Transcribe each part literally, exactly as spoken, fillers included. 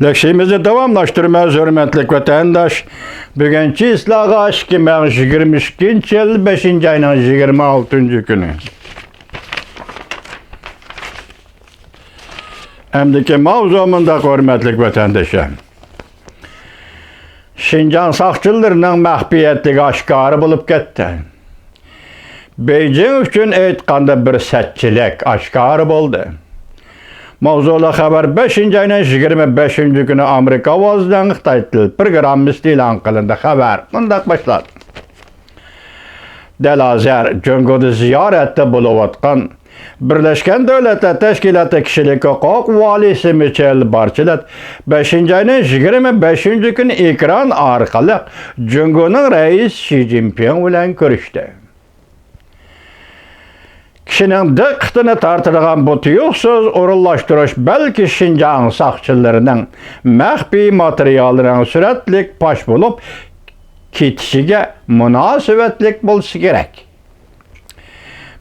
لېكسىيىمىزنى داۋاملاشتۇرىمىز، ھۆرمەتلىك ۋەتەنداش. بۈگۈن چىسلاغا ئىككى مىڭ يىگىرمە ئىككىنچى يىل بەشىنچى ئاينىڭ يىگىرمە ئالتىنچى كۈنى. ئەمدىكى ماۋزۇ مۇنداق، ھۆرمەتلىك ۋەتەندىشىم. شىنجاڭ ساقچىلىرىنىڭ مەخپىيەتلىكى ئاشكارا بولۇپ كەتتى. بېيجىڭ ئۈچۈن ئېيتقاندا، بىر سەتچىلىك ئاشكارا بولدى. ماۋزۇلۇق خەۋەر بەشىنچى ئاينىڭ يىگىرمە بەشىنچى كۈنى ئامېرىكا ئاۋازىنىڭ خىتاي تىل پروگراممىسىدا ئېلان قىلىندى. خەۋەر مۇنداق باشلاندى. دەل ھازىر جۇڭگودا زىيارەتتە بولۇۋاتقان بىرلەشكەن دۆلەتلەر تەشكىلاتى كىشىلىك ھوقۇق ۋالىيسى مىچېل بارچېلېت بەشىنچى ئاينىڭ يىگىرمە بەشىنچى كۈنى ئېكران ئارقىلىق جۇڭگونىڭ رەئىسى شى جىنپىڭ بىلەن كۆرۈشتى. كىشىنىڭ دىققىتىنى تارتىدىغان بۇ تۇيۇقسىز ئورۇنلاشتۇرۇش بەلكى شىنجاڭ ساقچىلىرىنىڭ مەخپىي ماتېرىياللىرىنىڭ سۈرەتلىك پاش بولۇپ كېتىشىگە مۇناسىۋەتلىك بولسا كېرەك.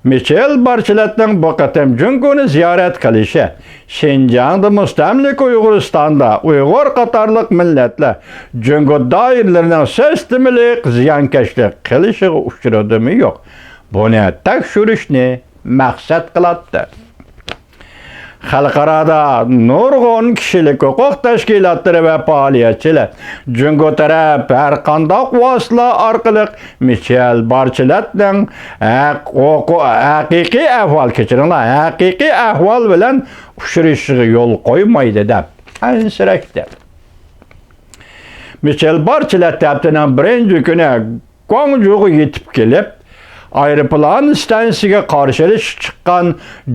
مىچېل بارچېلېتنىڭ بۇ قېتىم جۇڭگونى زىيارەت قىلىشى شىنجاڭدا، مۇستەملىكە ئۇيغۇرىستاندا ئۇيغۇر قاتارلىق مىللەتلەر جۇڭگو دائىرىلىرىنىڭ سىستېمىلىق زىيانكەشلىك قىلىشىغا ئۇچرىدىمۇ يوق، بۇنى تەكشۈرۈشنى مەقسەت قىلاتتى. خەلقئارادا نۇرغۇن كىشىلىك ھوقۇق تەشكىلاتلىرى ۋە پائالىيەتچىلەر جۇڭگو تەرەپ ھەر قانداق ۋاسىتىلەر ئارقىلىق مىچېل بارچېلېتنىڭ ھەق-، ھوقۇ-، ھەقىقىي ئەھۋال، كەچۈرۈڭلار، ھەقىقىي ئەھۋال بىلەن ئۇچرىشىشىغا يول قويمايدۇ دەپ ئەنسىرەشتى. مىچېل بارچېلېت ھەپتىنىڭ بىرىنچى كۈنى گۇاڭجۇغا يېتىپ كېلىپ، ئايروپىلان ئىستانسىسىگە قارشى ئېلىشقا چىققان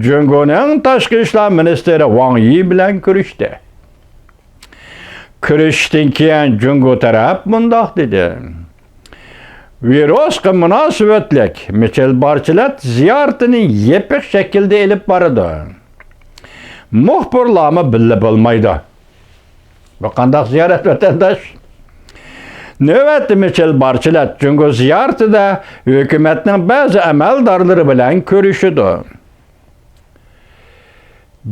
جۇڭگونىڭ تاشقى ئىشلار مىنىستىرى ۋاڭ يى بىلەن كۆرۈشتى. كۆرۈشۈشتىن كېيىن جۇڭگو تەرەپ مۇنداق دېدى: ۋىرۇسقا مۇناسىۋەتلىك مىچېل بارچېلېت زىيارىتىنى يېپىق شەكىلدە ئېلىپ بارىدۇ. مۇخبىرلارمۇ بىللە بولمايدۇ. بۇ قانداق زىيارەت، ۋەتەنداش؟ نۆۋەتتە مىچېل بارچېلېت جۇڭگو زىيارىتىدە ھۆكۈمەتنىڭ بەزى ئەمەلدارلىرى بىلەن كۆرۈشىدۇ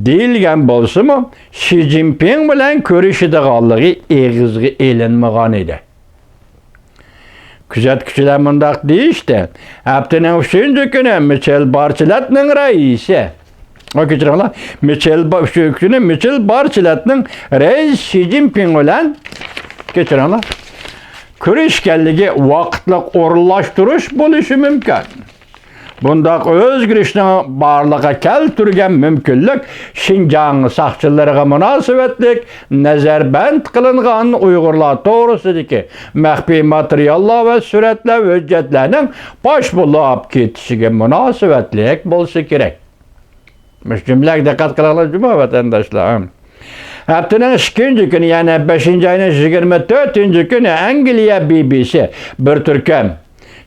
دېيىلگەن بولسىمۇ، شى جىنپىڭ بىلەن كۆرۈشىدىغانلىقى ئېغىزغا ئېلىنمىغان ئىدى. كۆزەتكۈچىلەر مۇنداق دېيىشتى: ھەپتىنىڭ ئۈچىنچى كۈنى مىچېل بارچېلېتنىڭ رەئىسى، ئو، كەچۈرۈڭلار، مىچېل با-، ئۈچىنچى كۈنى مىچېل بارچېلېتنىڭ رەئىسى شى جىنپىڭ بىلەن، كەچۈرۈڭلار، كۆرۈشكەنلىكى ۋاقىتلىق ئورۇنلاشتۇرۇش بولۇشى مۇمكىن. بۇنداق ئۆزگىرىشنىڭ بارلىققا كەلتۈرگەن مۇمكىنلىك شىنجاڭ ساقچىلىرىغا مۇناسىۋەتلىك نەزەربەند قىلىنغان ئۇيغۇرلار توغرىسىدىكى مەخپىي ماتېرىياللار ۋە سۈرەتلەر، ھۆججەتلەرنىڭ پاش بولۇپ كېتىشىگە مۇناسىۋەتلىك بولسا كېرەك. مۇشۇ جۈملىگە دىققەت قىلىڭلار جۇمۇ، ۋەتەنداشلار. ھەپتىنىڭ ئىككىنچى كۈنى، يەنى بەشىنچى ئاينىڭ يىگىرمە تۆتىنچى كۈنى ئەنگلىيە بى بى سى بىر تۈركۈم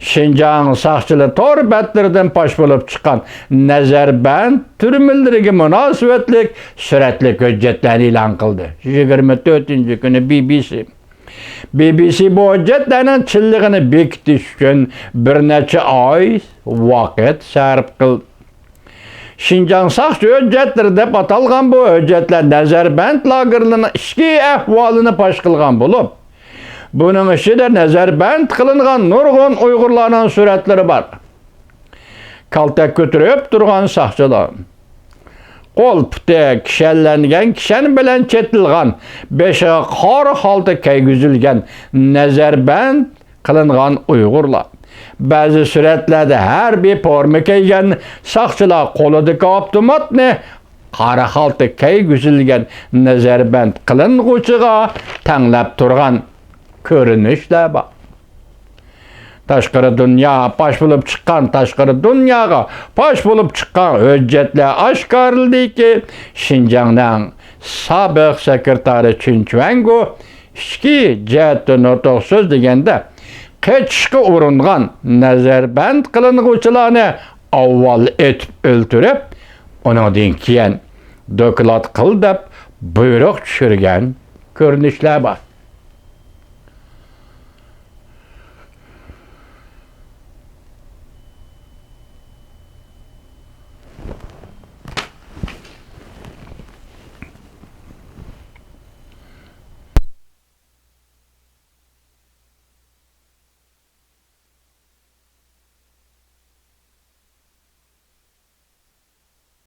شىنجاڭ ساقچىلىرى تور بەتلىرىدىن پاش بولۇپ چىققان نەزەربەند تۈرمىلىرىگە مۇناسىۋەتلىك سۈرەتلىك ھۆججەتلەرنى ئېلان قىلدى. يىگىرمە تۆتىنچى كۈنى بى بى سى. بى بى سى بۇ ھۆججەتلەرنىڭ چىنلىقىنى بېكىتىش ئۈچۈن بىر نەچچە ئاي ۋاقىت سەرپ قىلدى. شىنجاڭ ساقچى ھۆججەتلىرى دەپ ئاتالغان بۇ ھۆججەتلەر نەزەربەند لاگېرلىرىنىڭ ئىچكى ئەھۋالىنى پاش قىلغان بولۇپ، بۇنىڭ ئىچىدە نەزەربەند قىلىنغان نۇرغۇن ئۇيغۇرلارنىڭ سۈرەتلىرى بار. كالتەك كۆتۈرۈپ تۇرغان ساقچىلار، قول پۇتى كىشەنلەنگەن كىشەن بىلەن چېتىلغان، بېشىغا قارا خالتا كىيگۈزۈلگەن نەزەربەند قىلىنغان ئۇيغۇرلار. بەزى سۈرەتلەردە ھەربىي فورما كىيگەن ساقچىلار قولىدىكى ئاپتوماتنى قارا خالتا كىيگۈزۈلگەن نەزەربەند قىلىنغۇچىغا تەڭلەپ تۇرغان كۆرۈنۈشلەر بار. تاشقىرى دۇنيا پاش بولۇپ چىققان، تاشقىرى دۇنياغا پاش بولۇپ چىققان ھۆججەتلەر ئاشكارىلىدىكى، شىنجاڭنىڭ سابىق سېكرېتارى چېن چۈەنگو ئىچكى جەھەتتە نۇتۇق سۆزلىگەندە، قېچىشقا ئۇرۇنغان نەزەربەند قىلىنغۇچىلارنى ئاۋۋال ئېتىپ ئۆلتۈرۈپ، ئۇنىڭدىن كېيىن دوكلات قىل دەپ بۇيرۇق چۈشۈرگەن كۆرۈنۈشلەر بار.